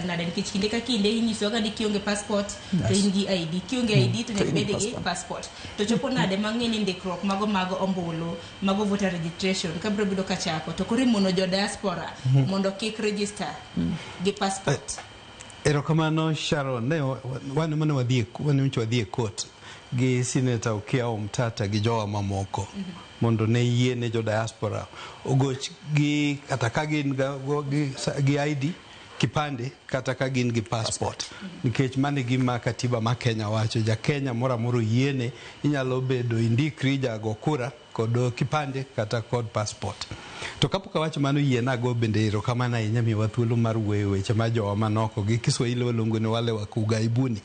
machal nade nikech kinde ka kinde inyisowaga ni kionge passport to in gi ID, kionge ID to nyaka in gi ibed gi passport. passport. To chopo nade mang'e ni ndikruok mago mag ombulu, mago voter registration ka biro bedo kachako to koro imono jo diaspora mondo kik register gi passport. Erokamano Sharon, ne wan mane wadhi wan wadhi e court gi Senator Okiya Omtata gi jowa mamoko mondo ne yie ne jo diaspora ogoch gi kata ka gin gi ID kipande kata ka gin gi passport, nikech mano e gima katiba ma Kenya wacho. Ja Kenya moro amora oyiene inyalo bedo indikri jago kura kod kipande kata kod passport. To kapok awacho mano, yiena ago bende erokamano ahinya miyowa thuolo mar wuoyo e weche ma jowa manoko gi Kiswahili waluongo ni wale wa ughaibuni.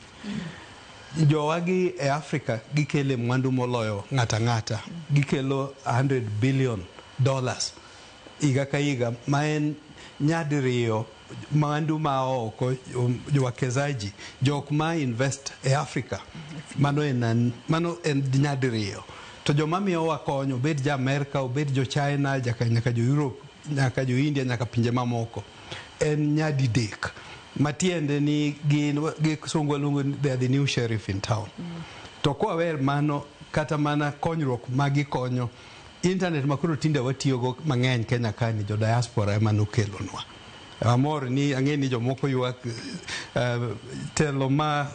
Jowa gi e Afrika gikele mwandu moloyo ng'ata ng'ata, gikelo $100 billion higa ka higa, ma en nyadiriyo mwandu ma oko jowekezaji jok ma invest e Afrika. Mano en nyadiriyo. To joma miyowa kony, obed jo Amerka, obed jo China, nyaka jo Europe, nyaka jo India, nyaka pinje mamoko, en nyadidek, matiende ni gin gi kisungu waluongo ni they are the new sheriff in town. To kwawer mano, kata mana konyruok ma gikonyo internet ma koro tinde watiyogo mang'eny Kenya kani, jo diaspora ema nokelonwa. Amor ni ang'e ni jomoko ywak, telo ma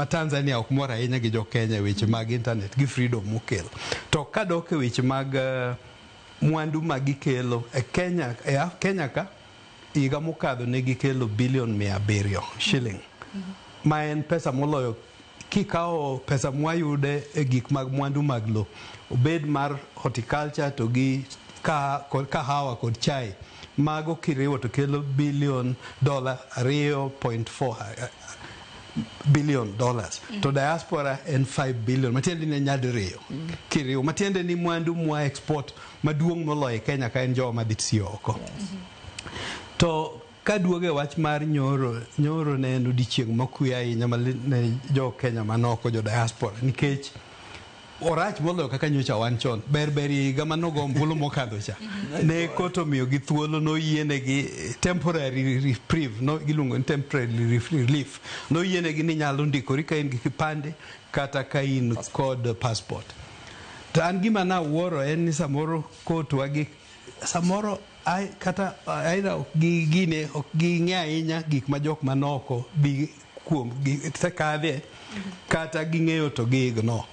Tanzania ok mor ahinya gi jo Kenya e weche mag internet gi freedom mokelo. To kadok e weche mag mwandu ma gikelo e Kenya, e Kenya ka higa mokadho ne gikelo bilion 700 shilling, ma en pesa moloyo kikawo pesa mwayude e gik mag mwandu mag lo, obed mar horticulture to gi kod kahawa kod chai, mago kiriwo to kelo bilion dola 2.4 billion dollars, to diaspora en 5 billion, matiende ni en nyadiriyo kiriwo, matiende ni mwandu mwa export maduong' moloyo e Kenya ka en jowa madhi tiyo oko. To kaduogo e wach mar nyoro, nyoro ne en odiochieng' mokwe ahinya ne jo Kenya manoko, jo diaspora, nikech orach moloyo kaka nyocha wan chon. Ber ber higa manogo ombulu mokadho cha ne court omiyogi thuolo, noyienegi temporary reprieve, no, giluongo ni temporary relief, noyienegi ni nyalo ndikori ka in gi kipande kata ka in kod passport. To an gima nawuoro en ni samoro court wagi samoro ai, kata aidha ok gi gine ok ging'e ahinya gik ma jok manoko bi kuom gi kadhe, kata ging'eyo to gi ignore,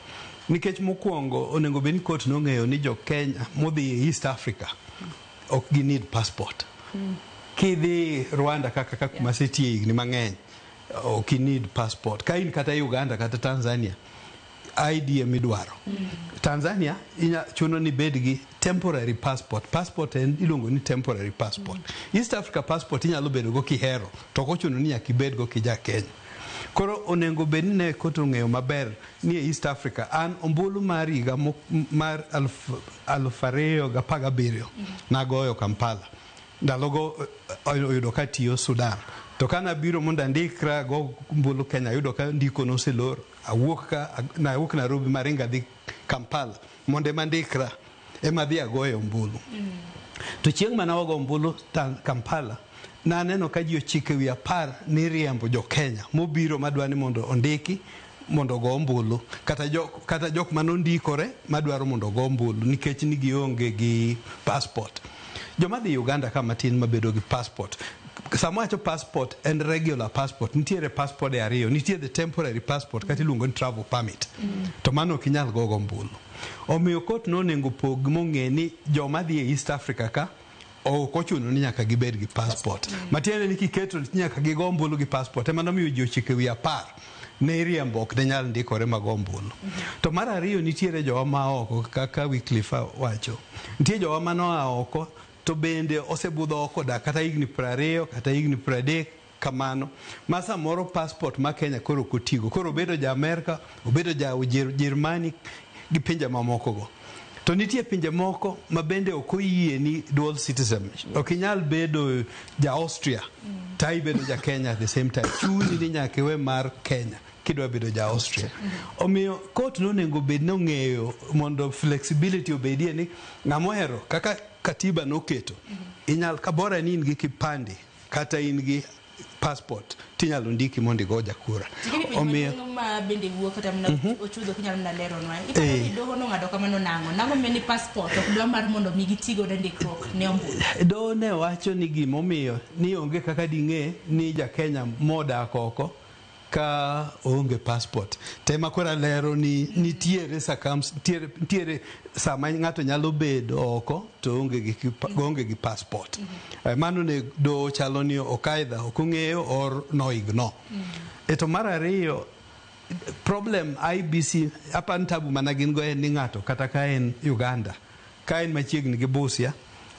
nikech mokwongo onego bed ni court nong'eyo ni jo Kenya modhi e East Africa ok gi need passport. Kidhi Rwanda kaka kuma asetie higni mang'eny, ok i need passport. Ka in kata Uganda kata Tanzania, ID emidwaro. Tanzania inya chuno ni bed gi temporary passport. Passport en iluongo ni temporary passport. East Africa passport inyalo bedo go kihero, to ok ochuno ni nyaka ibed go kija Kenya. Koro onego bed ni ne court ong'eyo maber ni e East Africa, an ombulu mar higa mar 2017 nagoyo Kampala. Ndalogo oyudo ka tiyo Sudan. To kanabiro mondo andikra go ombulu Kenya, ayudo ka ndiko noselor. Awuok ka nawuok Nairobi maringo adhi Kampala mondo ema ndikra ema adhi agoyo ombulu. To chieng' mane wago ombulu Kampala, naneno ka ji ochiko ewi 10 ni riembo jo Kenya mobiro madwa ni mondo ondiki mondo ogo ombulu, kata jok manondikore madwaro mondo ogo ombulu nikech ni gionge gi passport. Joma dhi Uganda ka matin mabedo gi passport. Sama wacho passport en regular passport. Nitiere passport e ariyo. Nitie the temporary passport kata iluongo ni travel permit. To mano ok inyal gogo ombulu. Omiyo court nonego pog mong'e ni joma dhi e East Africa ka ok ochuno ni nyaka gibed gi passport. Matiende ni kiketo ni nyaka gigo ombulu gi passport, ema nomiyo ji ochiko ewi 10 ne iriembo, ok ne nyal ndikore mago ombulu. To mar ariyo, nitiere jowa ma oko kaka Wycliffe wacho. Nitie jowa manoa oko to bende osebudho oko dak kata higni 20 kata higni 30 kamano, ma samoro passport ma Kenya koro ok otigo. Koro obedo ja Amerka, obedo ja Jerumani gi pinje mamoko go. To nitie pinje moko ma bende ok oyie ni dual citizenship. Ok inyal bedo ja Austria ta ibedo ja Kenya at the same time. Chuni ni nyaka iwe mar Kenya kidwa bedo ja Austria. Omiyo court nonego bed nong'eyo mondo flexibility obedie ni ng'ama ohero kaka katiba noketo inyal kabora ni in gi kipande kata in gi passport tinyalo ndiki mondo igo jakura. Tikini penjo Omiyo maduong' ma bende wuok kata mana ochudho kinyalo mana leronwa. Iparo ni doho nong'ado kamano nang'o? Nang'o miyo ni passport ok dwa mar mondo mi giti godo e ndikruok ne ombulu? Doho ne wacho ni gimomiyo ni onge kaka ding'e ni ja Kenya modak oko ka oonge passport. Tema koro alero ni nitiere nitiere sama ng'ato nyalo bedo oko to onge gi onge gi passport. Mano ne doho chalo ni ok either ok ong'eyo or no ignore. E to mar ariyo problem IEBC apan tabu mana gin go en ni ng'ato kata ka en Uganda ka en machiegni gi Busia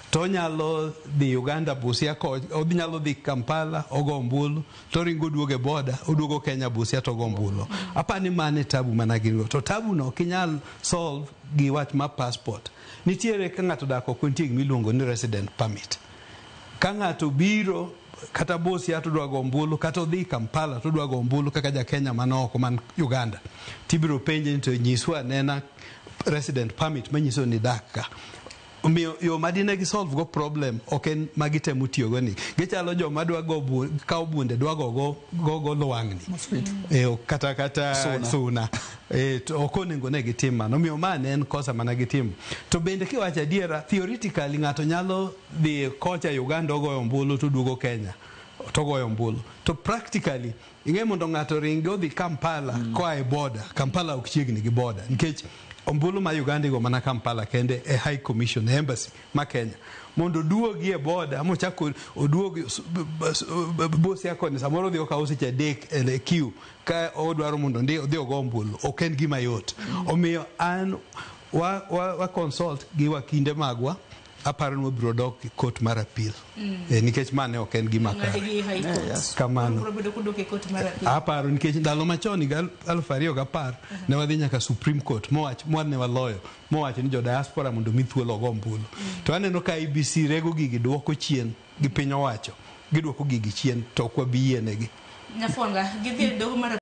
to onyalo dhi Uganda Busia ko odhi nyalo dhi Kampala ogo ombulu to oringo oduogo e boda oduogo Kenya Busia to ogo ombulu. Apani mano e tabu mana gin go. To tabu no ok inyal solve gi wach mar passport. Nitiere ka ng'ato odak oko nitie gima iluongo ni resident permit. Ka ng'ato biro kata Busia to odwa go ombulu kata odhi Kampala to odwa go ombulu kaka ja Kenya man oko man Uganda tibiro penje ni to nyiswa anena resident permit manyiso ni idak ka. Omiyo yo madine gi solve go problem ok en ma gitemo tiyogo ni. Gichalo joma dwa go kawo bunde dwa go go lwang'ni. Kata Suna. suna. To ok onego ne gitim mano. Omiyo ma ne en kosa mana gitimo. To bende kiwacho adiera, theoretically ng'ato nyalo dhi kocha Uganda ogoyo ombulu to oduogo Kenya to ogoyo ombulu. To practically ing'e mondo ng'ato ringi odhi Kampala koa e border. Kampala ok chiegni gi border nikech ombulu ma Uganda igo mana Kampala kende e High Commission, e embassy ma Kenya. Mondo oduogi e border mochak oduogi Busia koni samoro odhi okawo seche 3 e queue ka odwaro mondo odhi ogo ombulu ok en gima yot. Omiyo an wa consult gi wakinde magwa aparo ni wabiro dok e court mar appeal. Nikech mane ok en gima Ng'adi kare. gi High Court. Yes. Kamano. Biro bedo kudok e court mar appeal. Aparo nikech ndalo machon higa 2010 ne wadhi nyaka Supreme Court mowach mwane waloyo mowacho ni jo diaspora mondo mi thuolo ogo ombulu. To aneno ka IEBC rego gigi duoko chien gi piny owacho. Giduoko gigi chien to ok wabi yienegi. Nyafuonga, gidhi e doho mar